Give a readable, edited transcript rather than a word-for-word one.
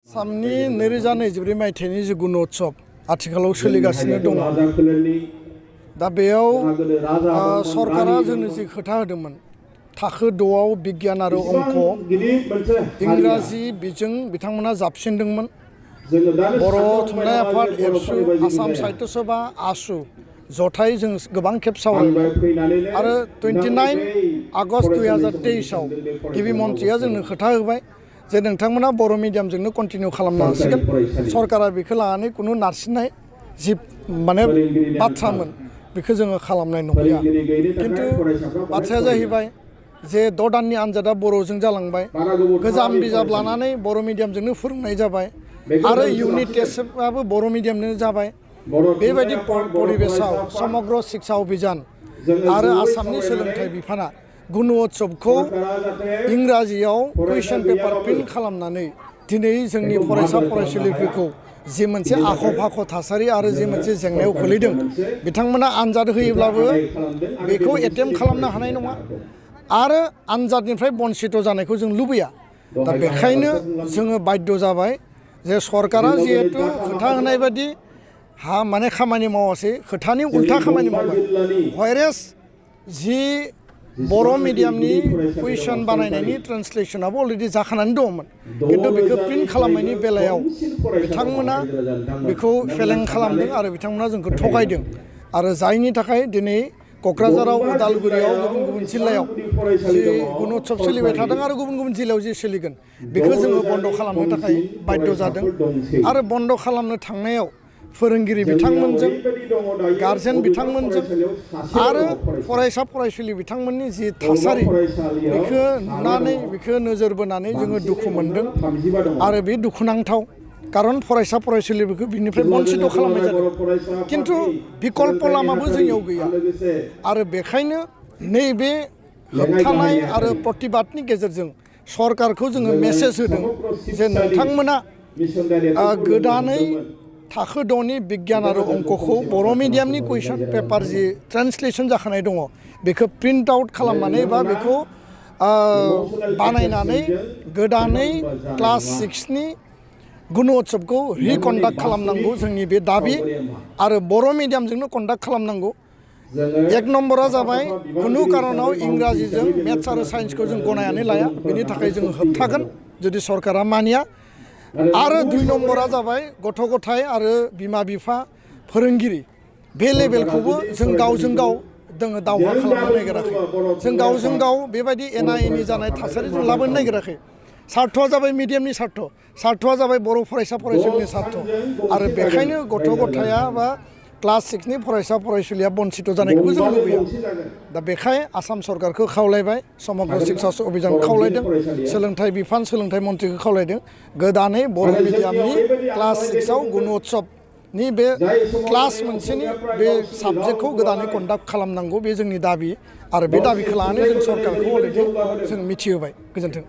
आसामनि 2024 मायथाइनि जि गुण'त्सव आथिखालाव सोलिगासिनो दङ। दा बेयाव सरकारा जोंनो जि खोथा होदोंमोन थाखो 6आव बिगियान आरो अंक इंराजि बिजों बिथांमोना जाबसिनदोंमोन। बर' थुनलाइ आफाद एबसु आसाम साहित्य सभा आसु जथाय जों गोबां खेब सावरायबाय आरो 29 आगस्ट 2023 आव गिबि मन्थ्रिया जोंनो खोथा होबाय जे नोंथांमोना बर' मिडियामजोंनो कन्टिनिउ खालामनो हासिगोन। सरकारा बेखौ लानानै कुनु नारसिननाय जि माने बाथ्रामोन बेखौ जोङो खालामनाय नंलिया। किन्तु बाथ्राया जाहैबाय जे 6 दाननि आनजादा बर'जों जालांबाय, गोजाम बिजाब लानानै बर' मिडियामजोंनो फोरोंनाय जाबाय आरो इउनिट टेस्टआबो बर' मिडियामजोंनो जाबाय। बेबायदि परिबेशआव समग्र शिक्षा अभियान आरो आसामनि सोलोंथाइ बिफाना गुण'त्सवखौ इंराजियाव कुइसन पेपार प्रिन्ट खालामनानै दिनै जोंनि फरायसा फरायसुलिफोरखौ जि मोनसे आख' फाख' थासारि आरो जि मोनसे जेंनायाव खोलैदों, बिथांमोना आनजाद होयोब्लाबो बेखौ एटेम्प्ट खालामनो हानाय नङा आरो आनजादनिफ्राय बन्सित जानायखौ जों लुबैया। दा बेखायनो जोङो बाध्य जाबाय जे सरकारा जिहेतु खोथा होनाय बायदि माने खामानि मावासै, खोथानि उल्था खामानि मावबाय। व्हायरेस जि बर' मिडियामनि कुइसन बानायनायनि ट्रान्सलेसनाबो अलरेडि जाखानानै दङमोन, किन्तु बेखौ प्रिन्ट खालामनायनि बेलायाव बिथांमोना बेखौ फेलें खालामदों आरो बिथांमोना जोंखौ थगायदों आरो जायनि थाखाय दिनै क'क्राझाराव उदालगुरियाव गुबुन गुबुन जिल्लायाव जि गुण'त्सव सोलिबाय थादों आरो गुबुन गुबुन जिल्लायाव जि सोलिगोन बेखौ जोङो बन्द खालामनो थाखाय बाध्य जादों। आरो बन्द खालामनो थांनायाव फोरोंगिरि बिथांमोनजों, गार्जेन बिथांमोनजों आरो फरायसा फरायसुलि बिथांमोननि जि थासारि बेखौ नुनानै बेखौ नोजोर बोनानै जोङो दुखु मोनदों आरो बे दुखुनांथाव। कारन फरायसा फरायसुलिफोरखौ बिनिफ्राय बन्सित खालामनाय जादों, किन्तु बिकल्प लामाबो जोंनियाव गैया आरो बेखायनो नैबे होबथानाय आरो प्रतिबादनि गेजेरजों सरकारखौ जोङो मेसेज होदों जे नोंथांमोना गोदानै थाखो 6नि बिगियान आरो अंकखौ बर' मिडियामनि कुइसन पेपार जि ट्रान्सलेसन जाखानाय दङ बेखौ प्रिन्ट आउट खालामनानै बा बेखौ बानायनानै गोदानै क्लास 6नि गुण'त्सवखौ रिकन्डाक्ट खालामनांगौ जोंनि बे दाबि आरो बर' मिडियामजोंनो कन्डाक्ट खालामनांगौ। 1 नम्बरा जाबाय कुनु कारनाव इंराजिजों मेथ्स आरो साइन्सखौ जों गनायनानै लाया, बेनि थाखाय जोङो होबथागोन जुदि सरकारा मानिया। आरो 2 नम्बरा जाबाय गथ' गथाय आरो बिमा बिफा फोरोंगिरि बे लेभेलखौबो जों गावजों गाव जोङो दावहा खालामनो नागिराखै, जों गावजों गाव बेबायदि एना एनि जानाय थासारि जों लाबोनो नागिराखै। सार्थ'आ जाबाय मिडियामनि सार्थ'आ जाबाय बर' फरायसा फरायसुलिनि सार्थ आरो बेखायनो गथ' गथाया बा क्लास 6नि फरायसा फरायसुलिया बन्सित जानायखौबो जों लुबैया। दा बेखाय आसाम सरकारखौ खावलायबाय, समग्र शिक्षा अभियान खावलायदों, सोलोंथाइ बिफान सोलोंथाइ मन्थ्रिखौ खावलायदों गोदानै बर' मिडियामनि क्लास 6आव गुण'त्सवनि बे क्लास मोनसेनि बे साबजेक्टखौ गोदानै कन्डाक्ट खालामनांगौ, बे जोंनि दाबि आरो बे दाबिखौ लानानै जों सरकारखौ अलरेडि जों मिथिहोबाय। गोजोन्थों।